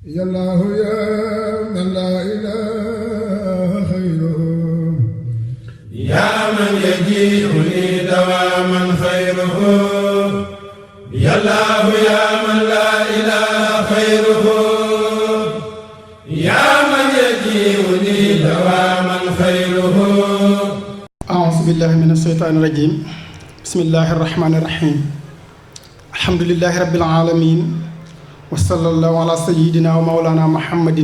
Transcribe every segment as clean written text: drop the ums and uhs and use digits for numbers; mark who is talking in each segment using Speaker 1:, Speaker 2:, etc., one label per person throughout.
Speaker 1: يا الله يا من لا إله خيره يا من يجيئني دواما خيره يا الله يا من لا إله خيره يا من يجيئني دواما خيره
Speaker 2: أعوذ بالله من الشيطان الرجيم بسم الله الرحمن الرحيم الحمد لله رب العالمين وصلى الله على سيدنا ومولانا محمد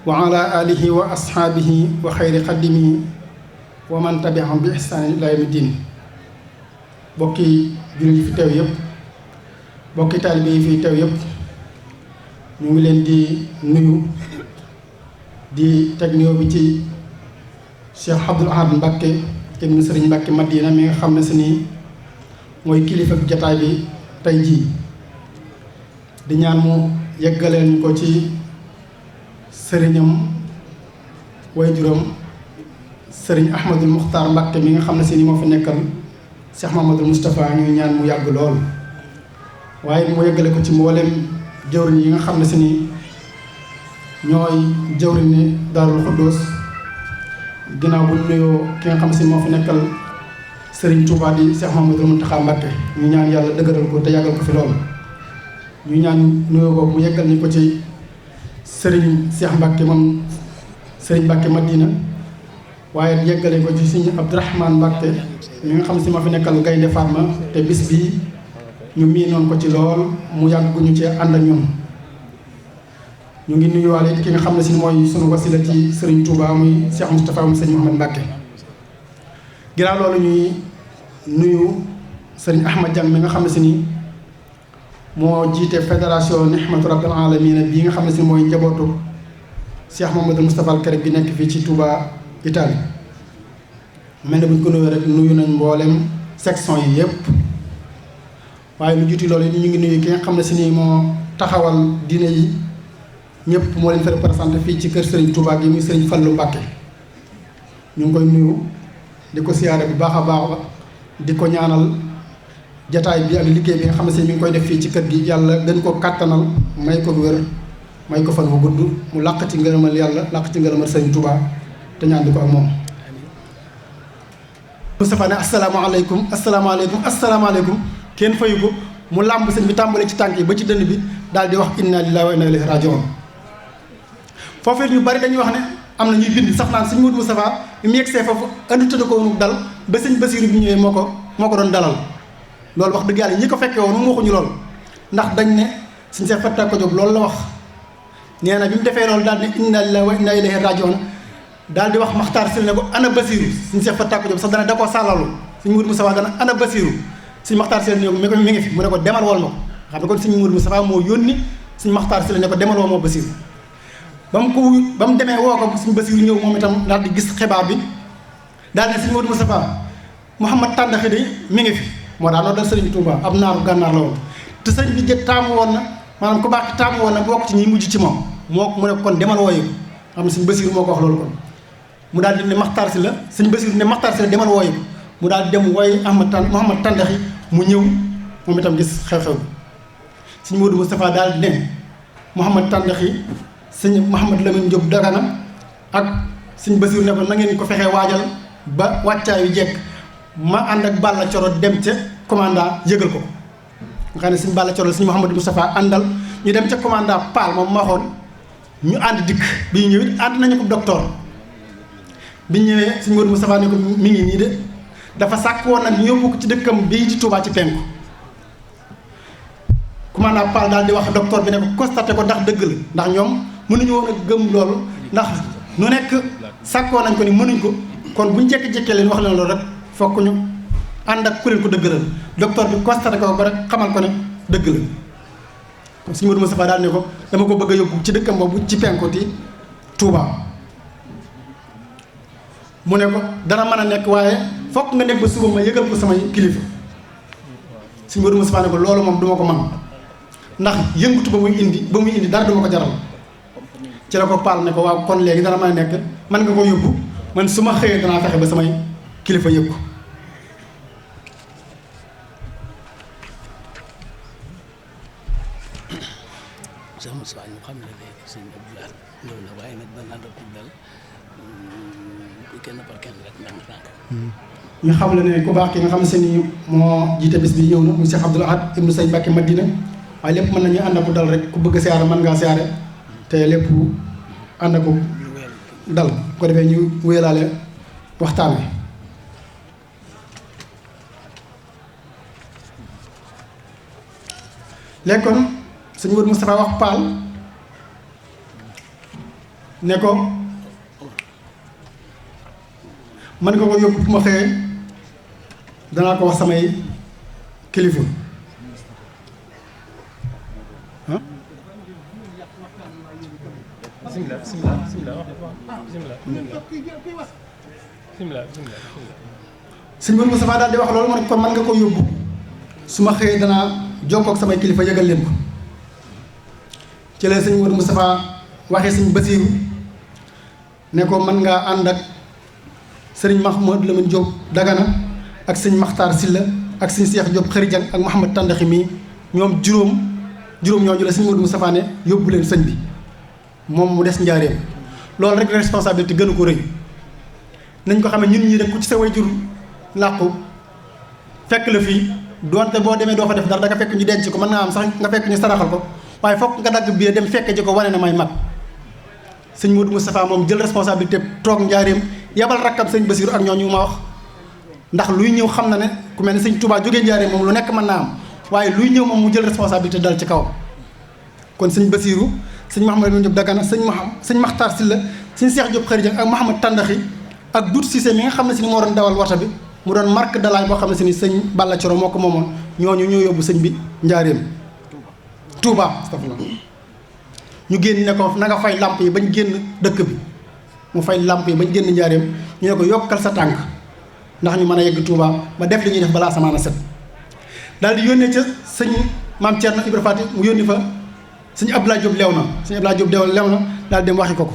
Speaker 2: وعلى آله وأصحابه وخير خدمه ومن تبعهم بإحسان إلى يوم الدين bokki jullit yi fi teew yëpp bokki taalibe yi fi teew yëpp ñu ngi leen di nuyu di teg nuyoo bi ci Cheikh Abdoul Ahad Mbacké ibn Serigne Mbacké Madina mi nga xam ne si nii mooy kilifa jataay bi tey jii di ñaan mu yeggaleel ñu ko ci sëriñam waajuram sëriñ Ahmadul Muxtaar Mbacké mi nga xam ne si ni moo fi nekkal Cheikh Mamadou Moustapha ñuy ñaan mu yàgg lool waaye mu yeggale ko ci mboolem jawriñ yi nga xam ne si ni ñooy jawriñ ni Daarul Xuddoos ginnaaw bu nuyoo ki nga xam si moo fi nekkal sëriñ Touba di Cheikh Mamadou Mountakha Mbacké ñu ñaan yàlla dëgëral ko te yàggal ko fi lool ñu ñaan nuyoo boobu mu yeggal ñu ko ci sëriñ Cheikh Mbacké moom sëriñ Mbacké Madina waaye yeggale ko ci sëriñ Abdourahmane Mbacké mi nga xam si ma fi nekkal Gaynde Fatma te bis bii ñu miinoon ko ci lool mu yàgg ñu ci ànd ak ñun ñu ngi nuyuwaale ki nga xam ne si mooy sunu wasila ci sëriñ Touba muy Cheikh Moustapha mu sëriñ Mouhamed Mbacké ginnaaw loolu ñuy nuyu sëriñ Ahmad Diang mi nga xam ne si ni moo jiite fédération Nihmatu Rabbil Alamin bii nga xam ne si mooy njabootu Cheikh Mamadou Moustapha al Karim bi nekk fii ci Touba Italie mel na bu ñu ko nuyoo rek nuyu nañ mboolem section yi yëpp waaye lu jiitu loolu ñu ngi nuyu ki nga xam ne si nii moo taxawal diine yi ñëpp moo leen fa représenté fii ci kër Serigne Touba gi muy Serigne Fallou Mbacké ñu ngi koy nuyu di ko siyaare bu baax a baax di ko ñaanal jataay bi ak liggéey bi nga xam ne si mi ngi koy def fii ci kër gi yàlla gën ko kàttanal may ko wér may ko fan bu gudd mu làq ci ngërëmal yàlla làq ci ngërëmal Serigne Touba te ñaan di ko ak moom. Moustapha ne asalaamaaleykum asalaamaaleykum asalaamaaleykum kenn fayu ko mu làmb sëñ bi tàmbale ci tànk yi ba ci dënn bi daal di wax inna lillahi wa inna ilayhi raji'un foofu ñu bari dañuy wax ne am na ñuy bind sax naan sëñ Modou Moustapha bi mu yegsee foofu andi tëdd ko woonu dal ba sëñ Basiru bi ñëwee moo ko doon dalal loolu wax dëgg yàlla ñi ko fekkee woon mu waxuñu loolu ndax dañ ne sëñ Cheikh Fatta ko jóg loolu la wax nee na bi mu defee loolu daal ne inna lillahi wa inna ilayhi raji'un daal di wax Maxtaar Sil ne ko ana Basiru sëñ Cheikh Fatta ko jóg sax dana da koo sàllalu sëñ Modou Moustapha dana ana Basiru sëñ Maxtaar Sil ne ko mi ngi fi mu ne ko demal wool ma ko xam ne kon sëñ Modou Moustapha moo yónni sëñ Maxtaar Sil ne ko demal woo moo Basiru ba mu demee woo ko sëñ Basiru ñëw moom itam daal di gis xibaar bi daal ne sëñ Modou Moustapha Mouhamad Tàndaxi de mi ngi fi moo daal loolu dal sëriñ Touba ab naaru gànnaar la woon te sëriñ bi jët taamu woon na maanaam ku baax ki taamu woon na bokk ci ñi mujj ci moom mu ne kon demal wooyu ko xam ne sëñ Basiru moo ko wax loolu kon mu daal di ne Maxtaar Si la sëñ Basiru ne Maxtaar Si la demal wooyu ko mu daal di dem wooyu Mouhamad Tàndaxi mu ñëw moom itam gis xew-xew bi sëñ Modou Moustapha daal di ne Mouhamad Tàndaxi sëñ Mouhamad Lamine Diop Dagana ak sëñ Basiru ne ko na ngeen ko fexee waajal ba wàccaay yu jekk ma ànd ak Balla Coro dem ca commandant yëgal ko nga xam ne sëñ Balla Coro sëñ Mouhamadou Moustapha àndal ñu dem ca commandant Paal moom ma waxoon ñu ànd dikk bi ñu ñëwit ànd nañu ko docteur bi ñëwee sëñ Modou Moustapha ne ko mi ngi nii de dafa sàkk woon nag ñu yóbbu ko ci dëkkam bii ci Touba ci penku commandant Paal daal di wax docteur bi ne ko constaté ko ndax dëgg la ndax ñoom mënuñu woon a gëm loolu ndax nu nekk sàkkoo nañ ko ni mënuñ ko kon buñ jékki-jékkee leen wax leen loolu rek fokk ñu ànd ak kuréel ko dëggalal docteur bi constaté ko ba rek xamal ko ne dëgg la kon sëñ Modou Moustapha daal ne ko dama ko bëgg a yóbbu ci dëkkam boobu ci penkooti Touba mu ne ko dana mën a nekk waaye fokk nga nekk ba suba ma yëgal ko samay kilifa sëñ Modou Moustapha ne ko loolu moom duma ko mën ndax yëngutu ba muy indi dara duma ko jaral ci la ko Paal ne ko waaw kon léegi dana mën a nekk man nga ko yóbbu man su ma xëyee danaa fexe ba samay kilifa yëg ko
Speaker 3: Cheikh Moussa ñu xam ne léegi sëñ Abdou Lahad ñëw na waaye nag danaa def dal kenn par kenn rek ndànk-ndànk.
Speaker 2: ñu xam la ne ku baax ki nga xam se ni moo jiite bis bi ñëw na muy Cheikh Abdou Lahad ibnu Sëñ Mbàkke Madina waaye lépp mën nañu ànd ak dal rek ku bëgg a siyaare mën ngaa siyaare te lépp ànd ak dal bu ko defee ñu wéyalaale waxtaan wi. léegi kon sëñ Modou Moustapha wax Paal ne ko mën nga ko yóbbu bu ma xëyee danaa ko wax samay kilifa ah. sëñ Modou Moustapha daal di wax loolu man kon mën nga ko yóbbu su ma xëyee danaa jokkoo ak samay kilifa yëgal leen ko ci la sëñ Modou Moustapha waxee sëñ Basiiru ne ko mën ngaa ànd ak sëriñ Mahmoud Lamine Diop Dagana ak sëñ Makhtar Silla ak sëñ Cheikh Diop Xërijang ak Mouhamad Tandaxi mii ñoom juróom ñooñu la sëñ Modou Moustapha ne yóbbu leen sëñ bi moom mu des njaareem loolu rek responsabilité gënu ko rëy nañ ko xamee ñun ñii rek ku ci sa way jur làqu fekk la fii doonte boo demee doo fa def dara da nga fekk ñu denc ko mën naa am sax nga fekk ñu saraxal ko waaye fokk nga dagg biir dem fekk ji ko wane na may mag sëñ Modou Moustapha moom jël responsabilité toog njaareem yabal rakkam sëñ Basiru ak ñooñu ma wax ndax luy ñëw xam na ne ku mel ne sëñ Touba jógee njaareem moom lu nekk mën naa am waaye luy ñëw moom mu jël responsabilité dal ci kawam kon sëñ Basiru sëñ Mouhamadou Lamine Diop Dagana sëñ Makhtar Silla sëñ Cheikh Diop Xërijang ak Mouhamad Tandaxi ak Dout Cissé mi nga xam ne si ni moo doon dawal wata bi mu doon marque de laay boo xam ne si ni sëñ Balla Coro moo ko moomoon ñooñu ñoo yóbbu sëñ bi njaareem Touba astafurlah ñu génn ne ko na nga fay làmp yi bañ génn dëkk bi mu fay làmp yi bañ génn njaareem ñu ne ko yokkal sa tànk ndax ñu mën a yegg Touba ba def li ñuy def balaa samaana set daal di yónnee ca sëñ maam Thierno Ibra Fati mu yónni fa sëñ Abdoulaye Diop lew na sëñ Abdoulaye Diop lew na daal dem waxi ko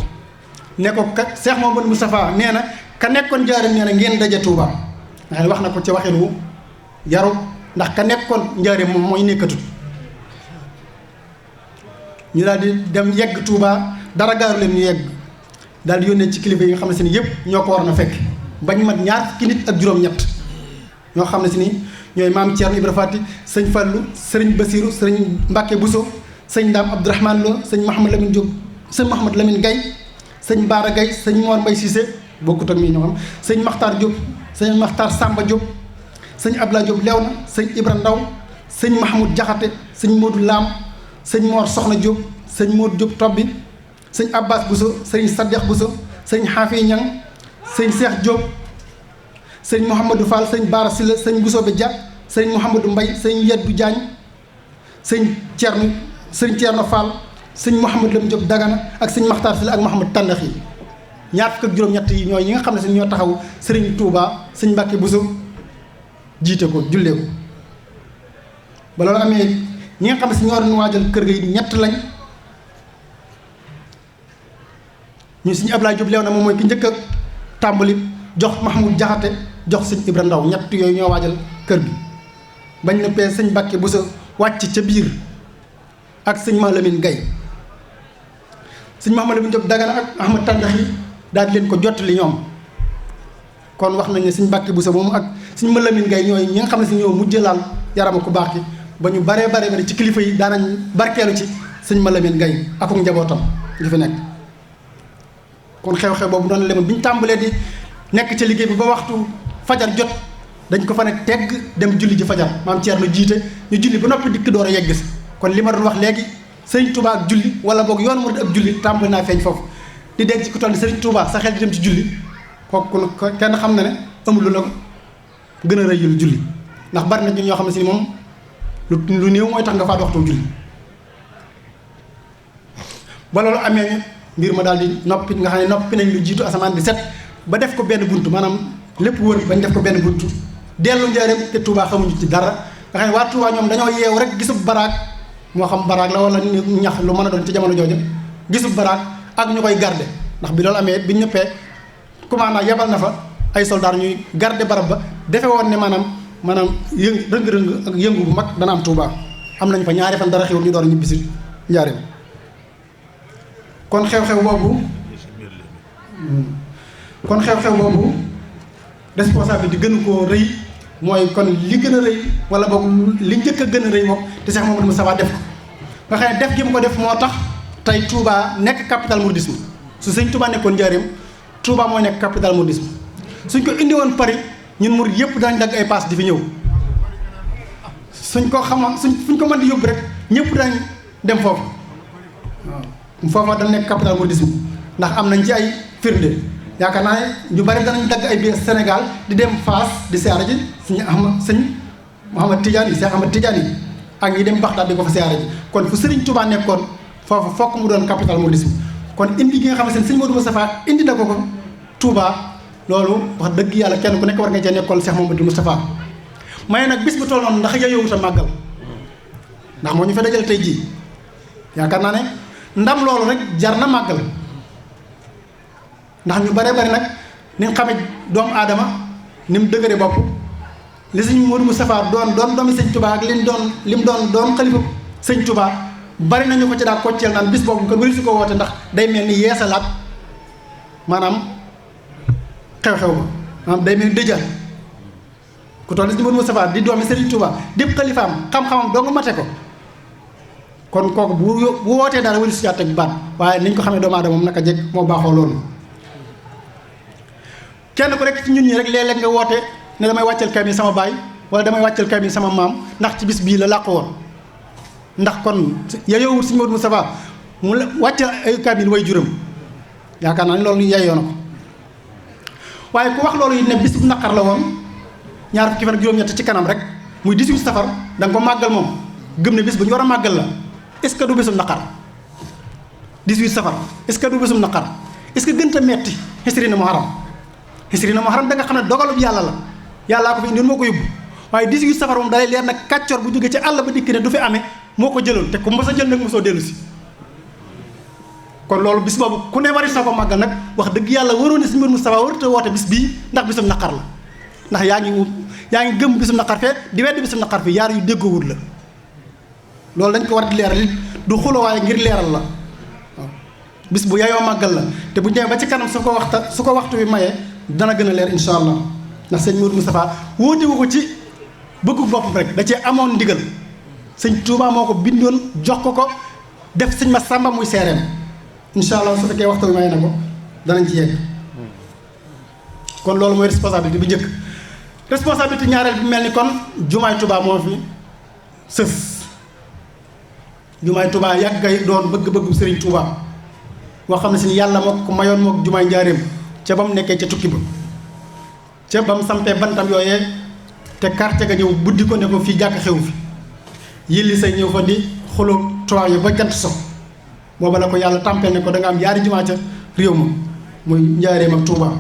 Speaker 2: ne ko kat Cheikh Mouhamadou Moustapha nee na ka nekkoon njaareem nee na ngeen daje Touba nga xam ne wax na ko ci waxin wu yaru ndax ka nekkoon njaareem moom mooy nekkatut ñu daal di dem yegg Touba dara gaaru leen ñu yegg daal di yónnee ci kilifa yi nga xam ne si ni yëpp ñoo ko war na fekk bañ mat ñaar fukki nit ak juróom-ñett ñoo xam ne si ni ñooy maam Thierno Ibra Fati sëñ Fallou sëriñ Basiru sëriñ Mbacke Bousso sëñ Ndam Abdourahmane Lo sëñ Mouhamad Lamine Diop sëñ Mouhamad Lamine Gaye sëñ Baara Gaye sëñ Mor Mbaye Cissé bokkut ak mii ñoo xam sëñ Makhtar Diop sëñ Makhtar Samba Diop sëñ Abdoulaye Diop lew na sëñ Ibra Ndaw sëñ Mahmoud Jaxate sëñ Modou Lam sëñ Mor Soxna Diop sëñ Modou Diop Tobbi sëñ Abbas Bousso sëñ Saddex Bousso sëñ Xaafi Ñang sëñ Cheikh Diop sëñ Mouhamadou Fall sëñ Baara Silla sëñ Bousso Be Dia sëñ Mouhamadou Mbaye sëñ Yeddu Diagne sëñ Thierno Fall sëñ Mouhamadou Lam Diop Dagana ak sëñ Makhtar Silla ak Mouhamad Tandax yi ñaar fukk ak juróom-ñett yi ñooy ñi nga xam ne si ñoo taxaw sëriñ Touba sëñ Mbacke Bousso jiite ko jullee ko ba loolu amee ñi nga xam ne si ñoo doon waajal kër ga yi ñett lañ ñu sëñ Abdoulaye Diop leew na moom mooy ki njëkk a tàmbali jox Mahmoud Jaxate jox sëñ Ibra Ndaw ñett yooyu ñoo waajal kër gi bañ na pee sëñ Mbacke Bousso wàcc ca biir ak sëñ Malamine Gaye sëñ Mouhamadou Lamine Diop Dagana ak Ahmad Tandax yi daal di leen ko jottali ñoom kon wax nañ ne sëñ Mbacke Bousso moom ak sëñ Malamine Gaye ñooy ñi nga xam ne si ñoo mujj laal yarama ku baax ki ba ñu baree bare ci kilifa yi daanañ barkeelu ci sëñ Malamine Gaye ak njabootam di fi nekk kon xew-xew boobu doon lemoon bi ñu tàmbalee di nekk ci liggéey bi ba waxtu fajar jot dañ ko fa ne tegg dem julli ji fajar maam Thierno jiite ñu julli ba noppi dikk door a yegg si kon li ma doon wax léegi sëriñ Touba ak julli wala boog yoon murid ak julli tàmbali naa feeñ foofu di dégg ci ku toll ni sëriñ Touba sa xel di dem ci julli kooku kenn xam na ne amul lu la gën a rëyul julli ndax bari na ñun ñoo xam ne si moom lu néew mooy tax nga faat waxtu julli ba loolu amee mbir ma daal di noppi nga xam ne noppi nañ lu jiitu asamaan di set ba def ko benn buntu maanaam lépp wër bañ def ko benn buntu dellu njaareem te Touba xamuñu ci dara nga xam ne waa Touba ñoom dañoo yeewu rek gisub baraag moo xam baraag la wala ñax lu mën a doon ci jamono jooju gisub baraag ak ñu koy garde ndax bi loolu amee bi ñëppee commandant yebal na fa ay soldats ñuy garde barab ba defe woon ne maanaam rëng-rëng ak yëngu bu mag dana am Touba am nañ fa ñaari fan dara xewul ñu door a ñibbisi njaareem kon xew-xew boobu responsabilité di gën koo rëy mooy kon li gën a rëy wala boog li njëkk a gën a rëy moom te Cheikh Mamadou Moustapha def ko nga xam ne def gi mu ko def moo tax tey Touba nekk capital mouridisme su sëñ Touba nekkoon Njaaréem Touba mooy nekk capital mouridisme suñ ko indi woon Paris ñun murid yëpp danañ dagg ay paas di fi ñëw suñ ko ko mën di yóbbu rek ñëpp dañ dem foofu waaw foofa dana nekk capital mouridisme ndax am nañ ci ay firnde yaakaar naa ne ñu bari danañ dagg ay biir Sénégal di dem Fass di siyaara ji sëñ Mouhamad Tidiane yi Cheikh Ahmad Tidiane yi ak ñi dem Baxdaad di ko fa siyaara ji kon fu Serigne Touba nekkoon foofu fokk mu doon capital mouridisme kon indi gi nga xam ne sëñ Modou Moustapha indi na ko Touba loolu wax dëgg yàlla kenn ku nekk war nga cee nekkoon Cheikh Mamadou Moustapha may nag bis bu toll noonu ndax yeyowut a màggal ndax moo ñu fa dajale tey jii yaakaar naa ne ndam loolu rek jar na màggal ndax ñu bare bari nag ni nga xamee doomu aadama ni mu dëgëre bopp li sëñ Modou Moustapha doon doomi sëñ Touba ak li mu doon xalifa sëñ Touba bari nañu ko ci daa kocceel naan bis boobu kon wari su ko woote ndax day mel ni yeesalaat maanaam xew-xew ba maanaam day mel ni dëjaat ku toll ni sëñ Modou Moustapha di doomi sëriñ Touba di xalifaam xam-xamam doo nga mate ko kon kooku bu wootee dara wari su ci teg baat waaye niñ ko xamee doomu aadama moom naka jekk moo baaxoo loolu kenn ku rek ci ñun ñi rek léeg-léeg nga woote ne damay wàccal kamil sama baay wala damay wàccal kamil sama maam ndax ci bis bii la làq woon ndax kon yeyowut sëñ Modou Moustapha mu wàccal ay kamil way juram yaakaar naa ne loolu yeyoo na ko waaye ku wax loolu yi ne bis bu naqar la woon ñaar fukki fan ak juróom-ñett ci kanam rek muy 18 safar da nga ko màggal moom gëm ne bis bu ñu war a màggal la est-ce que du bésum naqar 18 safar est-ce que du bésum naqar est-ce que gën a metti xisrina muharram xisrina muharram da nga xam ne dogalub yàlla la yàllaa ko fi indiwoon moo ko yóbbu waaye 18 safar moom dalay leer nag kàccoor bu jógee ci àll ba dikk ne du fi amee moo ko jëloon te ku mos a jël nag mosoo dellu si kon loolu bis boobu ku ne wari sa ko màggal nag wax dëgg yàlla waroon ne sëñ Modou Moustapha warut a woote bis bii ndax bisum naqar la ndax yaa ngi gëm bisum naqar fee di wedd bisum naqar fii yaar yu déggoowul la loolu dañ ko war di leeral du xulo waaye ngir leeral la waaw bis bu yayoo màggal la te bu ñëwee ba ci kanam su ko waxtu bi mayee dana gën a leer insha allah ndax sëñ Modou Moustapha wóote wu ko ci bëggu boppam rek da cee amoon ndigal sëñ Touba moo ko bindoon jox ko def sëñ ma sàmba muy seereem insha allah su fekkee waxtu bi may na ko danañ ci yegg kon loolu mooy responsabilité bi njëkk responsabilité ñaareel bi mel ni kon jumaay Touba moo fi sës jumaay Touba yàgg doon bëgg-bëggu Serigne Touba boo xam ne si yàlla moo ko mayoon moo ko jumaay njaareem ca ba mu nekkee ca tukki ba ca ba mu sampee bantam yooyee te quartier ga ñëw buddi ko ne ko fii jàkk xew fi yilli say ñëw fa di xuloo toit yi ba jant so booba la ko yàlla tàmpeel ne ko da nga am yaari jumaa ca réew ma muy njaareem ak Touba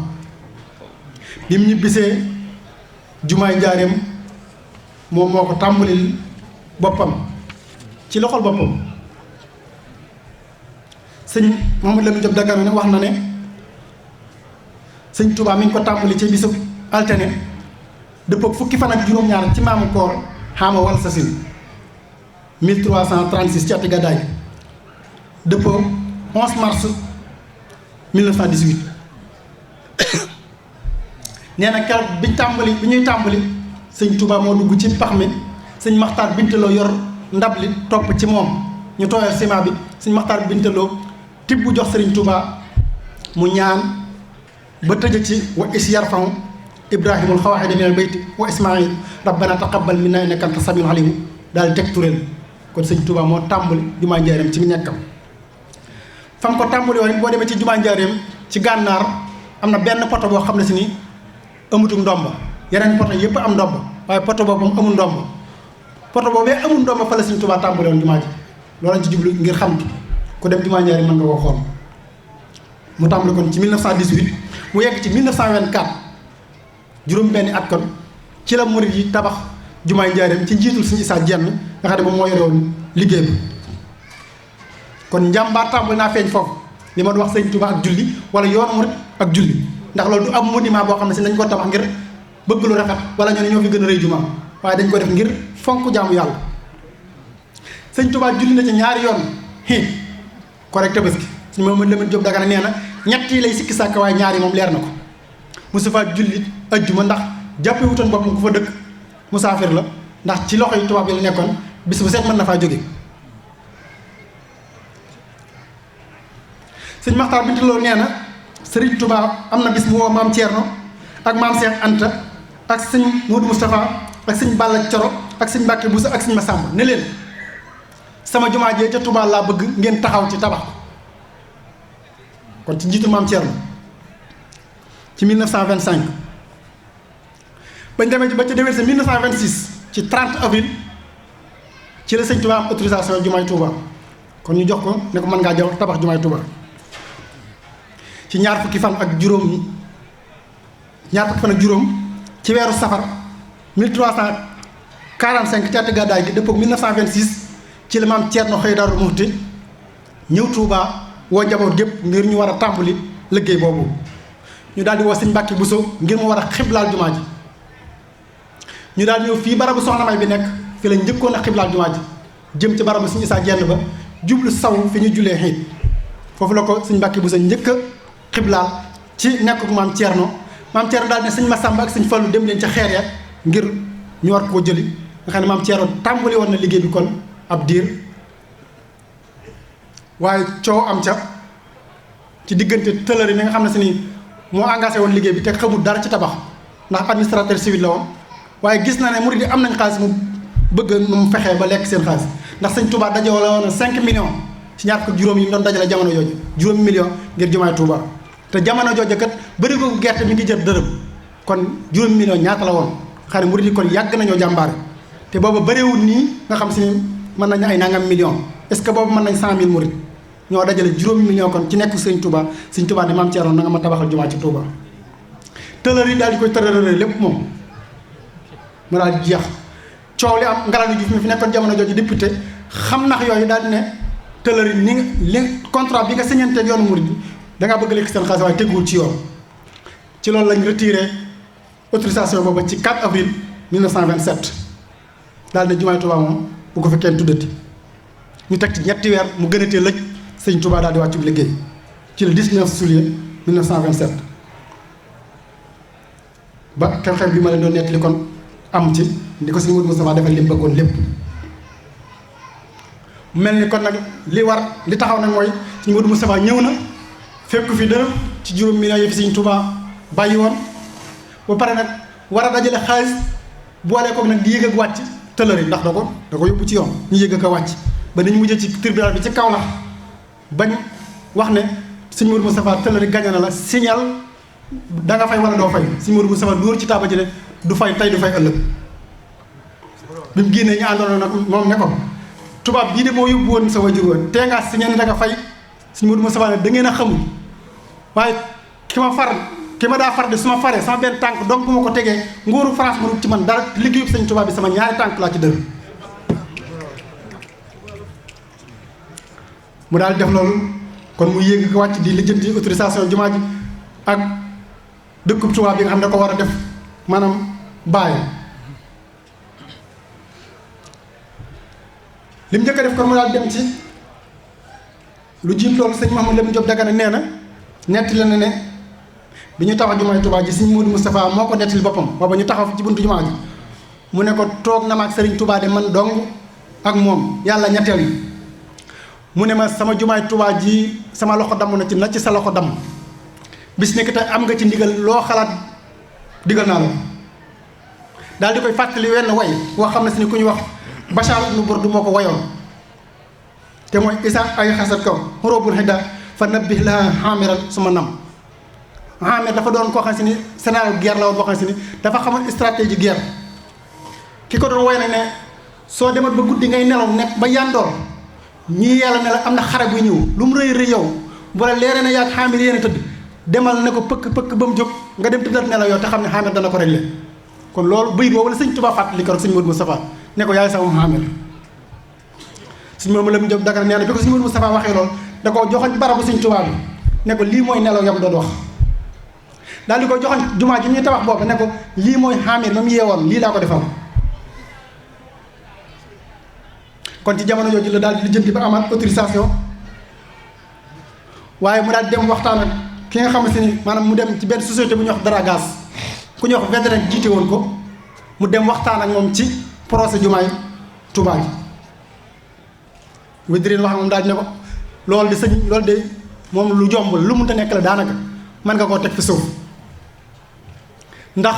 Speaker 2: bi mu ñibbisee jumaay njaareem moom moo ko tàmbalil boppam ci loxol boppam sëñ Mouhamadou Lamine Diop Dagana ne wax na ne sëñ Touba mi ngi ko tàmbali ci bisu altine dëppoo fukki fan ak juróom-ñaar ci maamu koor xaama wal sasin 1336 ci ati gàddaay dëppoo 11 mars 1918 nee na keroog bi ñuy tàmbali sëñ Touba moo dugg ci pax mi sëñ Maxtaar Bintaloo yor ndab li topp ci moom ñu tooyal ciment bi sëñ Maxtaar Bintaloo tibb bu jox sëriñ Touba mu ñaan ba tëj ci wa is yarfahu ibrahimul xawaxida minal bayti wa ismail rabbana taqabbal minna innaka anta samiul alim daal di teg tureel kon sëñ Touba moo tàmbali jumaa njaareem ci nekkam fam ko tàmbali woon boo demee ci jumaa njaareem ci gànnaar am na benn poto boo xam ne si ni amutuk ndomba yeneen poto yëpp am ndomba waaye poto boobu amul ndomba poto boobee amul ndomba fa la sëñ Touba tàmbali woon jumaa ji loolu lañ ci jublu ngir xam ku dem jumaa njaareem mën nga koo xool mu tàmbali kon ci 1918 mu yegg ci 1924 juróom-benni at kon ci la murid yi tabax jumaay njaareem ci njiitul sëñ Issa Diène nga xam ne moom moo yore woon liggéey bi kon njàmbaar tàmbali naa feeñ foofu li ma wax sëñ Touba ak julli wala yoonu murid ak julli ndax loolu du am monument boo xam ne si nañ ko tabax ngir bëgg lu rafet wala ñoo ne ñoo fi gën a rëy jumaa waaye dañ ko def ngir fonk jaamu yàlla sëñ Touba julli na ci ñaari yoon correct Tabaski suñu moom Lamine Diop Dagana nee na ñett yi lay sikki sàkk waaye ñaar yi moom leer na ko mosu faa julli ajjuma ndax jàppee wutoon boppam ku fa dëkk musaafir la ndax ci loxo yi tubaab yi la nekkoon bis bu set mën na faa jóge sëñ Maxtaar Binta Lo nee na Sëriñ Tuubaa am na bis mu woo maam Thierno ak maam Cheikh Anta ak sëñ Modou Moustapha ak sëñ Balla Coro ak sëñ Mbàkke Buso ak sëñ Masamba ne leen sama jumaa jee ca Tuubaa laa bëgg ngeen taxaw ci tabax kon ci njiitu maam Thierno ci 1925 bañ demee ba ca déwén sa 1926 ci 30 avril ci la sëñ Tuubaa am autorisation jumaay Tuubaa kon ñu jox ko ne ko mën ngaa jox tabax jumaay Tuubaa ci ñaar fukki fan ak juróom ci weeru safar 1345 ci ati gàddaay gi dëppoo 1926 ci la maam Thierno xëy Daaru Muxti ñëw Tuubaa woo njaboot gépp ngir ñu war a tàmbali liggéey boobu ñu daal di woo sëñ Mbàkke Buso ngir mu war a xiblaal jumaa ji ñu daal ñëw fii barabu soxna May bi nekk fi la njëkkoon a xiblaal jumaa ji jëm ci barabu sëñ Isaa Jenn ba jublu saw fi ñu jullee xiit foofu la ko sëñ Mbàkke Buso njëkk a xiblaal ci nekk maam Thierno daal ne sëñ Masamba ak sëñ Fallu dem leen ca xeer ya ngir ñu war koo jëli nga xam ne maam Thierno tàmbali woon na liggéey bi kon ab diir waaye coow am ca ci diggante tëlëri mi nga xam ne si ni moo engagé woon liggéey bi te xamul dara ci tabax ndax administrateur civil la woon waaye gis na ne murid yi am nañ xaalis mu bëgg nu mu fexee ba lekk seen xaalis ndax sëñ Touba dajale woon 5 millions ci ñaar ko juróom yi mu doon dajale jamono jooju juróomi millions ngir jumaay Touba te jamono jooju kat bëri ko gerte mi ngi jër dërëm kon juróomi millions ñaata la woon xam ne murid yi kon yàgg nañoo jàmbaare te boobu bëriwul nii nga xam si ni mën nañu ay nangam millions est-ce que boobu mën nañ 100 000 murid ñoo dajale juróomi millions kon ci nekk sëñ Touba ne maam Thierno na nga ma tabaxal jumaa ci Touba tëlër yi daal di koy tërërëre lépp moom mu daal di jeex coow li am Ngalandou Diouf mi fi nekkoon jamono jooju député xam nax yooyu daal di ne tëlër yi ni li contrat bi nga signanteeg yoonu murid bi dangaa bëgg lekk seen xaalis waaye teguwul ci yoon ci loolu lañ retiré autorisation boobu ci 4 avril 1927 daal ne jumaay Touba moom bu ko fi kenn tuddati ñu teg ci ñetti weer mu gënatee lëj sëñ Touba daal di wàccu liggéey ci le 19 juillet 1927 ba xew-xew bi ma leen doon nettali kon am ci di ko sëñ Modou Moustapha defal li mu bëggoon lépp mel ni kon nag li taxaw nag mooy sëñ Modou Moustapha ñëw na fekk fi dërëm ci juróom millions yi fi sëñ Touba bàyyi woon ba pare nag war a dajale xaalis boole ko nag di yëg ak wàcc tëlëri ndax da ko yóbbu ci yoon ñu yëg ak a wàcc ba nañ mujjee ci tribunal bi ci kaw la bañ wax ne sëñ Modou Moustapha tëlëri gañe na la signal da nga fay wala doo fay sëñ Modou Moustapha dóor ci taaba ji ne du fay tey du fay ëllëg bi mu génnee ñu àndoon nag moom ne ko tubaab bii de moo yóbbu woon sa wajur woon tee ngaa signé ne da nga fay sëñ Modou Moustapha ne da ngeen a xamul waaye ki ma daa far de su ma faree sama benn tànk donc bu ma ko tegee nguuru France mënut ci man dara liggéeyu sëñ Tuubaa bi sama ñaari tànk laa ci dër mu daal def loolu kon mu yéeg ko wàcc di lijjanti autorisation jumaa ji ak dëkkub Tuubaa bi nga xam ne da ko war a def maanaam bàyyi li mu njëkk a def kon mu daal dem ci lu jiit loolu sëñ Mouhamadou Lamine Diop Dagana nee na nettali na ne bi ñu taxaw jumaay Touba ji sëñ Modou Moustapha moo ko nettali boppam booba ñu taxaw ci buntu jumaa ji mu ne ko toog na ma ak Serigne Touba de man dong ak moom yàlla ñetteel yi mu ne ma sama jumaay Touba ji sama loxo damm na ci sa loxo damm bis nekk te am nga ci ndigal loo xalaat digal naa la daal di koy fàttali wenn way woo xam ne si ni ku ñu wax Bachar ibnu Burdu moo ko wayoon te mooy isa ay xasat kaw xoroobul xidda fa nabbih la xaamiral suma nam xaamir dafa doon koo xam si ni scénario guerre la woon boo xam si ni dafa xamoon stratégie guerre ki ko doon woy nag ne soo demat ba guddi ngay nelaw nekk ba yandoor ñii yàlla ne la am na xare buy ñëw lu mu rëy rëy yow bu la leeree na yaag xaamir yéen a tëdd demal ne ko pëkk ba mu jóg nga dem tëddat nelaw yow te xam ne xaamir dana ko réglé kon loolu bëy boobu la sëñ Tuubaa fàttali ko rek sëñ Modou Moustapha ne ko yaay sama xaamir sëñ Modou Lamine Diop Dagana nee na bi ko sëñ Modou Moustapha waxee loolu da ko joxoñ barabu sëñ Tuubaa bi ne ko lii mooy nelaw yam doon wax daal di ko joxoñ jumaa ji ñuy tabax boobu ne ko lii mooy xaamir ma mu yeewoon lii laa ko defal kon ci jamono jooju la daal di lijjanti ba amaat autorisation waaye mu daal dem waxtaan ak ki nga xamante ni maanaam mu dem ci benn société bu ñuy wax Daragas ku ñuy wax Védrine jiite woon ko mu dem waxtaan ak moom ci projet jumaay Touba ji Védrine wax ak moom daal di ne ko loolu di sëñ loolu de moom lu jombul lu mënta nekk la daanaka mën nga koo teg fi suuf ndax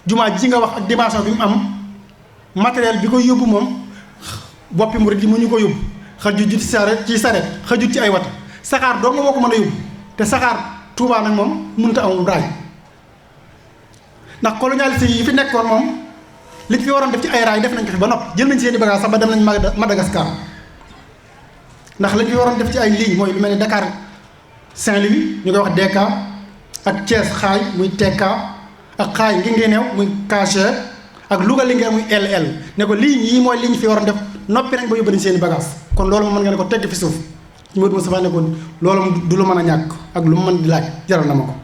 Speaker 2: jumaa ji nga wax ak dimension bi mu am matériel bi koy yóbbu moom boppi murid yi mu ñu ko yóbbu xajut ci saret xajut ci ay wata saxaar doo nga moo ko mën a yóbbu te saxaar Touba nag moom mënta amul raay ndax colonialiste yi fi nekkoon moom li fi waroon def ci ay raay def nañ ko fi ba noppi jël nañ seeni bagage sax ba dem nañ Madagascar ndax lañ fi waroon def ci ay ligne mooy lu mel ni Dakar Saint-Louis ñu koy wax DK ak Thiès xaay muy TK ak xaay ngi ngi neew muy KG ak Louga Linguère muy LL ne ko ligne yii mooy ligne fi waroon def noppi nañ ba yóbbu nañ seeni bagage kon loolu moom mën nga ne ko tegg fi suuf Modou Moustapha ne ko loolu du lu mën a ñàkk ak lu mu mën di laaj jaral na ma ko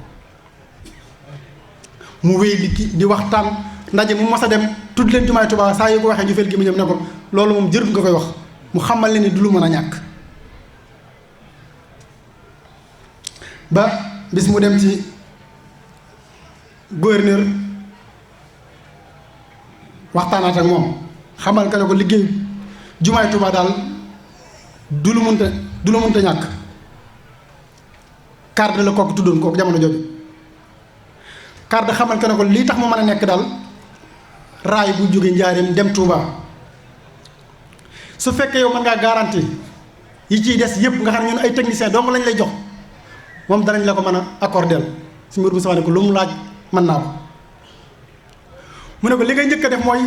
Speaker 2: mu wéy di waxtaan ndaje mu mos a dem tudd leen jumaay Touba saa yu ko waxee ñu fel gi mu ñëm ne ko loolu moom jërut nga koy wax mu xamal leen ni du lu mën a ñàkk ba bis mu dem ci gouverneur waxtaanaat ak moom xamal ka ne ko liggéey jumaay Touba daal du lu mënta ñàkk carte la kooku tuddoon kooku jamono jooju carte xamal ka ne ko lii tax mu mën a nekk daal raay bu jóge Njaaréem dem Touba su fekkee yow mën ngaa garanti yi ciy des yëpp nga xam ne ñun ay technicien dong lañ lay jox moom danañ la ko mën a accordeel si mbir mu sax ne ko lu mu laaj mën naa ko mu ne ko li ngay njëkk a def mooy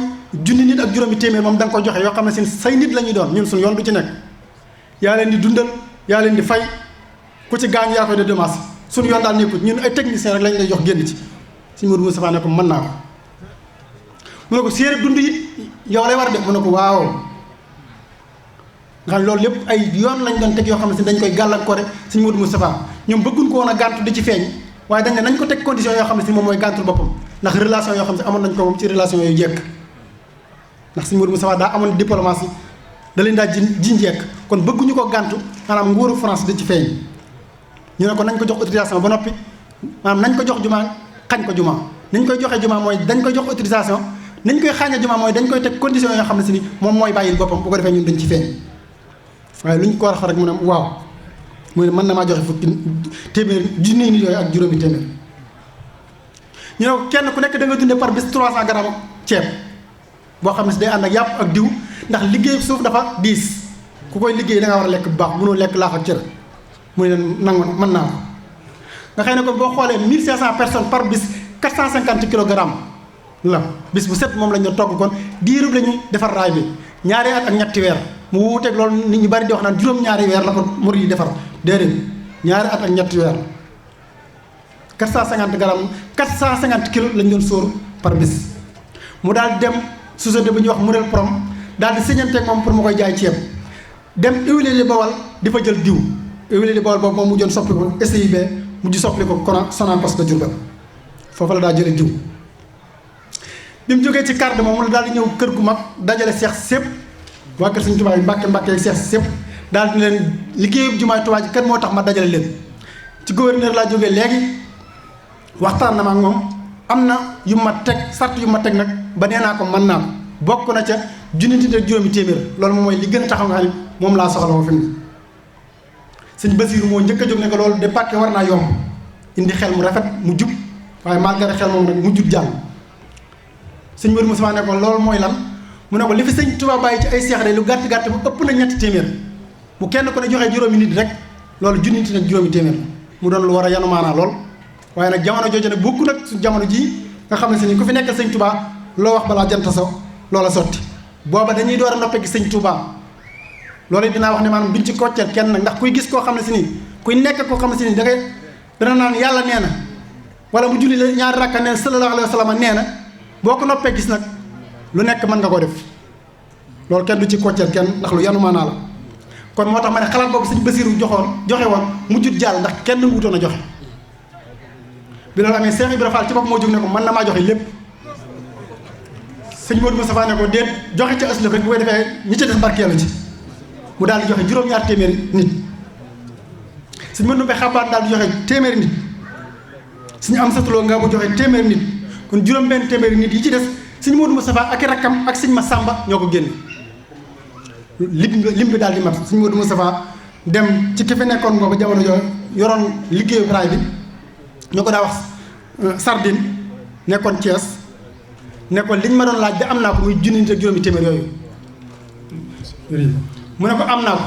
Speaker 2: junni nit ak juróomi téeméer moom da nga ko joxe yoo xam ne seen say nit la ñuy doon ñun suñu yoon du ci nekk yaa leen di dundal yaa leen di fay ku ci gaañ yaa koy de démarche suñu yoon daal nekkut ñun ay technicien rek lañ lay jox génn ci si mbir mu sax ne ko mën naa ko mu ne ko séeréer dund it yow lay war a def mu ne ko waaw nga xam loolu lépp ay yoon lañ doon teg yoo xam ne si dañ koy gàllankoor rek Sëñ Modou Moustapha ñoom bëgguñ ko woon a gàntu di ci feeñ waaye dañ ne nañ ko teg condition yoo xam ne si moom mooy gàntul boppam ndax relation yoo xam ne si amoon nañ ko moom ci relation yu jekk ndax Sëñ Modou Moustapha daa amoon diplomatie da leen daa ji njekk kon bëgguñu ko gàntu maanaam nguuru France di ci feeñ ñu ne ko nañ ko jox autorisation ba noppi maanaam nañ ko jox jumaa xañ ko jumaa nañ koy joxe jumaa mooy dañ koy jox autorisation nañ koy xaaña jumaa mooy dañ koy teg condition yoo xam ne si ni moom mooy bàyyil boppam bu ko defee ñun dañ ci feeñ waaye lu ñu ko war a wax rek mu ne waaw mu ne mën na maa joxe fukki téeméer junni nit yooyu ak juróomi téeméer ñu ne ko kenn ku nekk da nga dundee par bis 300 grammes ceeb boo xam ne si day ànd ak yàpp ak diw ndax liggéey suuf dafa diis ku koy liggéey da nga war a lekk bu baax mënoo lekk laax ak cër mu ne leen nangu mën naa ko nga xëy ne kon boo xoolee 1500 personnes par bis 450 kilogrammes la bis bu set moom lañ doon togg kon diirub la ñuy defar raay bi ñaari at ak ñetti weer mu wuuteeg loolu nit ñu bari di wax naan juróom-ñaari weer la ko murid yi defar déedéet ñaari at ak ñetti weer 450 grammes 450 kilos lañ doon sóor par bis mu daal dem société bu ñuy wax Mourel Prom daal di signanteeg moom pour mu koy jaay ceeb dem huile di Bawal di fa jël diw huile di Bawal boobu moom mu joon soppi ko SIB mujj soppi ko Sonacos de Diourbel foofu la daa jële diw bi mu jógee ci carte moom la daal di ñëw kër gu mag dajale seex sépp waa kër Sëñ Tuubaa yi Mbàkke seex sépp daal di leen liggéeyu jumaay Tuubaa ji kan moo tax ma dajale leen ci gouverneur laa jógee léegi waxtaan na ma ak moom am na yu ma teg sart yu ma teg nag ba nee naa ko mën naa ko bokk na ca junni nit ak juróomi téeméer loolu moom mooy li gën a taxaw nga xam ne moom laa soxla woo fi mu Sëñ Basiiru moo njëkk a jóg ne ko loolu de pàkke war naa yomb indi xel mu rafet mu jub waaye malgré xel moom nag mu jub jàll Sëñ Modou Moustapha ne ko loolu mooy lan mu ne ko li fi Sëñ Tuubaa bàyyi ci ay seex de lu gàtt gàtt bu ëpp na ñetti téeméer bu kenn ko ne joxee juróomi nit rek loolu junni nit ak juróomi téeméer mu doon lu war a yanu maanaa lool waaye nag jamono jooju nag bokku nag su jamono jii nga xam ne si ni ku fi nekkal Sëñ Tuubaa loo wax balaa jant so loola sotti booba dañuy door a noppee gi Sëñ Tuubaa loolu dinaa wax ne maanaam duñ ci kocceel kenn nag ndax kuy gis koo xam ne si nii kuy nekk koo xam ne si nii dana naan yàlla nee na wala mu julli la ñaari rakka nee na sallallahu alayhi wa sallam nee na boo ko noppee gis nag lu nekk mën nga ko def loolu kenn du ci kocceel kenn ndax lu yanu maanaa la kon moo tax ma ne xalaat boobu Sëñ Basiiru joxe woon mujjut jàll ndax kenn mu wutoon a joxe bi loolu amee Cheikh Ibra Fall ci bopp moo jóg ne ko mën na maa joxe lépp Sëñ Modou Moustapha ne ko déet joxe ca ëslëf rek bu koy defee ñi ci des barkeelu ci mu daal di joxe juróom-ñaar téeméeri nit suñu mën numbee xabaan daal di joxe téeméeri nit suñu am satuloo nga bu joxe téeméeri nit kon juróom-benn téeméeri nit yi ci des suñu Modou Moustapha ak i rakkam ak suñu Massamba ñoo ko génn lim bi daal di mat suñu Modou Moustapha dem ci ki fi nekkoon boobu jamono yooyu yoroon liggéeyu raay bi ñoo ko daa wax Sardine nekkoon Thiès nekkoon liñ ma doon laaj bi am naa ko muy junni nit ak juróomi téeméer yooyu mu ne ko am naa ko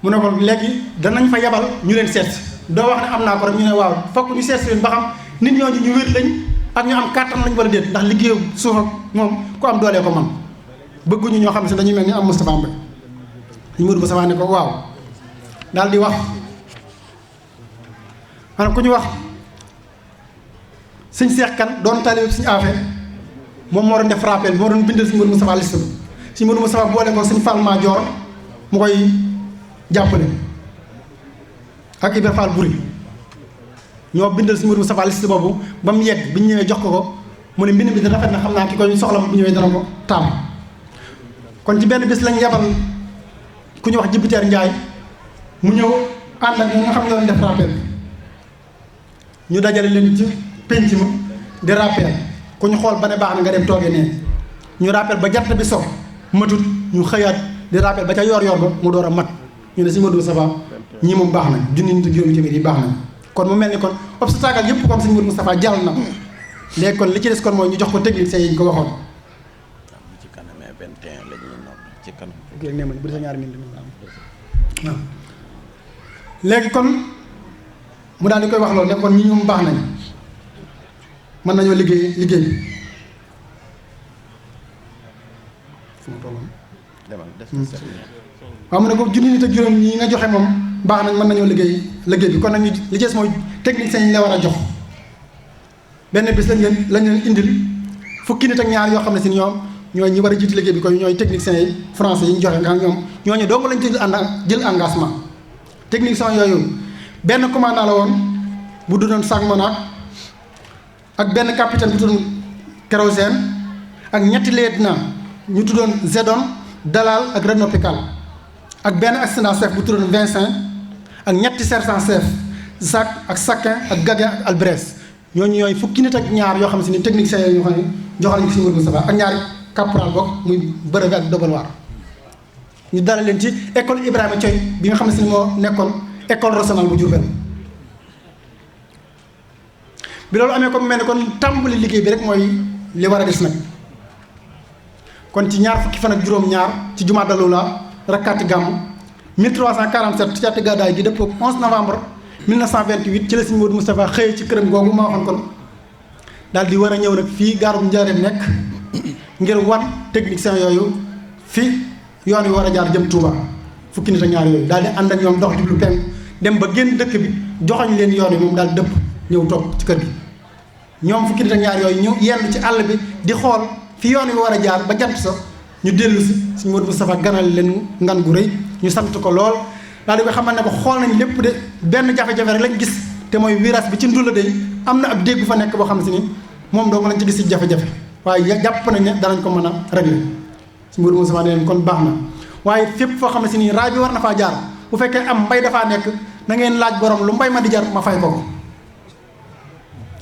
Speaker 2: mu ne ko léegi danañ fa yebal ñu leen seet doo wax ne am naa ko rek ñu ne waaw fokk ñu seet si leen ba xam nit ñooñu ñu wér lañ ak ñu am kàttan lañ wala déet ndax liggéeyu suuf ak moom ku am doolee ko man bëgguñu ñoo xam ne si dañuy mel ni am Moustapha Mbaye ñu Modou Moustapha ne ko waaw daal di wax maanaam ku ñu wax sëñ Seex Kan doon taalibe suñu affaire moom moo doon def rappel moo doon bindal sëñ Modou Moustapha liste bi sëñ Modou Moustapha boole ko sëñ Fall Madior mu koy jàppale ak Ibra Fall Buri ñoo bindal sëñ Modou Moustapha liste boobu ba mu yegg bi ñu ñëwee jox ko mu ne mbind bi rafet na xam naa ki koy soxla bu ñëwee dana ko taam kon ci benn bés lañ yebal ku ñu wax Jibiteer Njaay mu ñëw ànd ak ñi nga xam ne doon def rappel ñu dajale leen ci penc ma di rappel ku ñu xool ba ne baax na nga dem toogee nee ñu rappel ba jant bi so matut ñu xëyaat di rappel ba ca yor ba mu door a mat ñu ne si Modou Moustapha ñii moom baax na junni nit ak juróomi téeméer yi baax na kon mu mel ni kon obstacle yëpp kon sëñ Modou Moustapha jàll na léegi kon li ci des kon mooy ñu jox ko technicien yi ñu ko waxoon.
Speaker 4: ci kanamee 21 la ñuy nodd ci kanam.
Speaker 2: ok nee ma bu dee sa ñaari minute waaw léegi kon mu daal di koy wax loolu ne kon ñi ñoom baax nañ mën nañoo liggéey liggéey bi fu ma tolloon
Speaker 4: demal des na set
Speaker 2: waaw mu ne ko junni nit ak juróom ñi nga joxe moom baax nañ mën nañoo liggéey bi kon nag ñu li ci des mooy techniciens yi ñu la war a jox benn bis lañ leen indil fukki nit ak ñaar yoo xam ne si ñoom ñooy ñi war a jiitu liggéey bi koy ñooy techniciens yi français yi ñu joxe nga xam ñoom ñooñu dong lañ jël engagement techniciens yooyu benn commandant la woon bu tuddoon Sangmona ak benn capitaine bu tuddoon Kérosène ak ñetti lieutenant ñu tuddoon Zedon Dalal ak Renaud Pical ak benn assistant chef bu tuddoon Vincent ak ñetti sergent chef Jacques ak Saquin ak Gaguin ak Albrecht ñooñu ñooy fukki nit ak ñaar yoo xam si ni techniciens yooyu ñoo xam ne joxal ñu si Modou Moustapha ak ñaari caporal boog muy brevet ak dobalwaar ñu dara leen ci école Ibrahima Thioy bi nga xam ne si ni moo nekkoon école régionale bu Diourbel bi loolu amee comme mel ne kon tàmbali liggéey bi rek mooy li war a des nag kon ci ñaar fukki fan ak juróom-ñaar ci jumaa Dalula rakkaati gàmm 1347 ci ati gàddaay gi dëppoo 11 novembre 1928 ci la Sëñ Modou Moustapha xëyee ci këram googu ma waxoon kon daal di war a ñëw nag fii gaarum Njaaréem nekk ngir wan technicien yooyu fi yoon wi war a jaar jëm Touba fukki nit ak ñaar yooyu daal di ànd ak ñoom dox jublu penk dem ba génn dëkk bi joxoñ leen yoon wi moom daal dëpp ñëw toog ci kër gi ñoom fukki nit ak ñaar yooyu ñu yenn ci àll bi di xool fi yoon wi war a jaar ba jant so ñu dellu si Sëñ Modou Moustapha ganal leen ngan gu rëy ñu sant ko lool daal di ko xamal ne ko xool nañ lépp de benn jafe-jafe rek lañ gis te mooy virage bi ci ndula day am na ab dégg fa nekk boo xam si ni moom dong lañ ci gis ci jafe-jafe waaye jàpp nañ ne danañ ko mën a régler Sëñ Modou Moustapha ne leen kon baax na waaye fépp foo xam ne si nii raay bi war na faa jaar bu fekkee am mbay dafaa nekk na ngeen laaj borom lu mbay ma di jar ma fay ko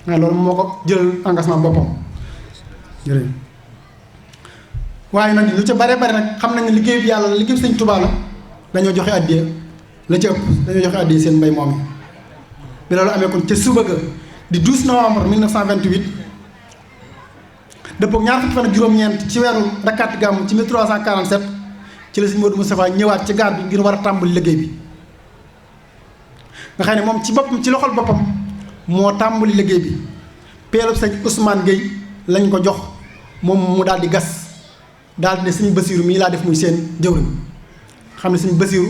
Speaker 2: waaye loolu moo ko jël engagement boppam jërëjëf waaye nag lu ca bare bare nag xam nañ ne liggéey bi yàlla la liggéey Sëñ Tuubaa la dañoo joxe addiya la ca ëpp dañoo joxe addiya seen mbay moom bi loolu amee kon ca suba ga di 12 novembre 1928 dëppoo ñaar fukki fan ak juróom-ñeent ci weeru rakkaati gàmmu ci 1347 ci la Sëñ Modou Moustapha ñëwaat ci gaar bi ngir war a tàmbali liggéey bi nga xam ne moom ci boppam ci loxol boppam moo tàmbali liggéey bi peelub Sëñ Ousmane Gueye lañ ko jox moom mu daal di gas daal di ne Sëñ Basiiru mii laa def muy seen jëwriñ xam ne Sëñ Basiiru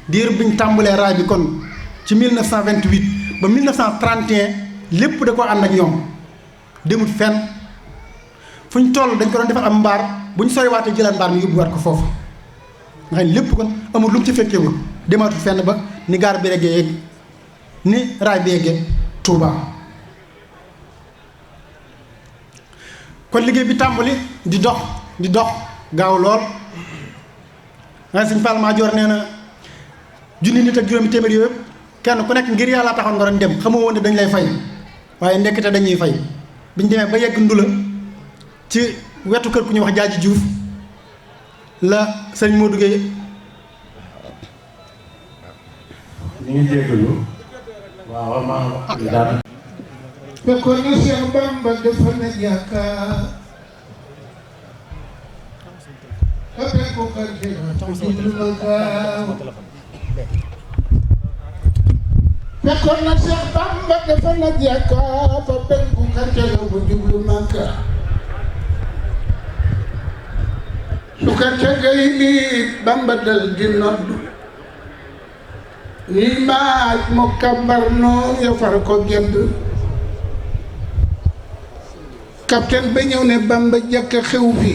Speaker 2: diir biñ tàmbalee raay bi kon ci 1928 ba 1931 lépp da ko ànd ak ñoom demut fenn fu ñu toll dañ ko doon defal am mbaar bu ñu soriwaatee jëlaat mbaar mi yóbbuwaat ko foofu nga xam ne lépp kon amul lu mu ci fekkeewul demaatu fenn ba ni gaar bi reggee yegg ni raay bi yeggee Touba kon liggéey bi tàmbali di dox gaaw lool nga Sëñ Fall Madior nee na junni nit ak juróomi téeméer yooyu kenn ku nekk ngir yàlla taxoon nga doon dem xamoo woon ne dañ lay fay waaye ndekete dañuy fay biñ demee ba yegg Ndula ci wetu kër ku ñuy wax Jaaji Juuf la sëñ Modou Gueye
Speaker 5: ñu ngi jégalu waaw maa daal
Speaker 1: fekkoon na Cheikh Bamba dafa ne yaakaar après ko karte lu ma gaaw fekkoon na Cheikh Bamba dafa ne yaakaar fa penku karte la bu jublu Makka su karte gay nit Bamba dal di noddu ñuy maaj mu kambar noo ya far ko gedd capitaine ba ñëw ne Bamba jàkk xew fi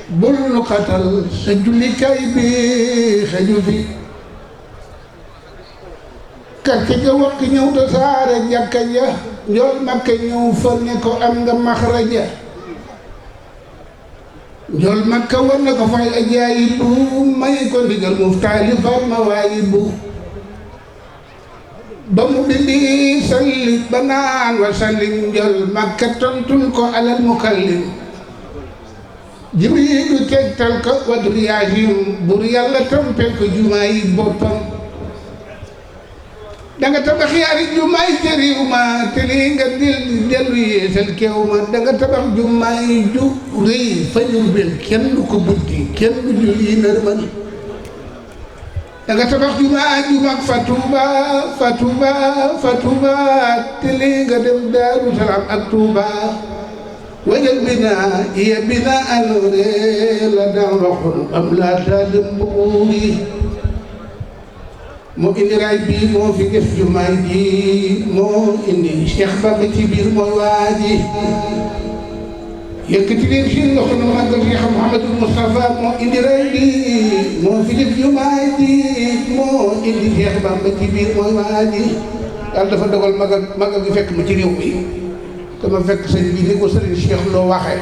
Speaker 1: bul nu xatal sa jullikaay bi xeju fi quartier ga wax ñëw da saare jàkka ja njool Makka ñëw fa ne ko am nga maxraja njool Makka war na ko fay ajaayibu may ko ndigal mu taalifal mawaayibu ba mu bindi salli ba naan wa sallim njool Makka tontul ko alal mukallim Jibriilu tegtal ko wadur yaasim bur yàlla tompel ko jumaa yi boppam danga tabax yaari jumaa yi ca réew ma te lii nga dellu yeesal keew ma danga tabax jumaa yi ju rëy fa Jurbel kenn du ko buddi kenn du julli nërmal danga tabax jumaa fa Tuuba te lii nga dem Daaru Salaam ak Tuuba wajal bina iya bina anoore la daan waxoon am laata dem buuri moo indi raay bi moo fi def jumaay ji moo indi Cheikh Bamba ci biir mooy waa ji yëkkati leen seen loxo nu màggal Cheikh Mouhamadou Moustapha moo indi raay bi moo fi def jumaay ji moo indi Cheikh Bamba ci biir mooy waa ji daal dafa dogal magal gi fekk ma ci réew mi dama fekk sëñ bi ni ko sëriñ Cheikh loo waxee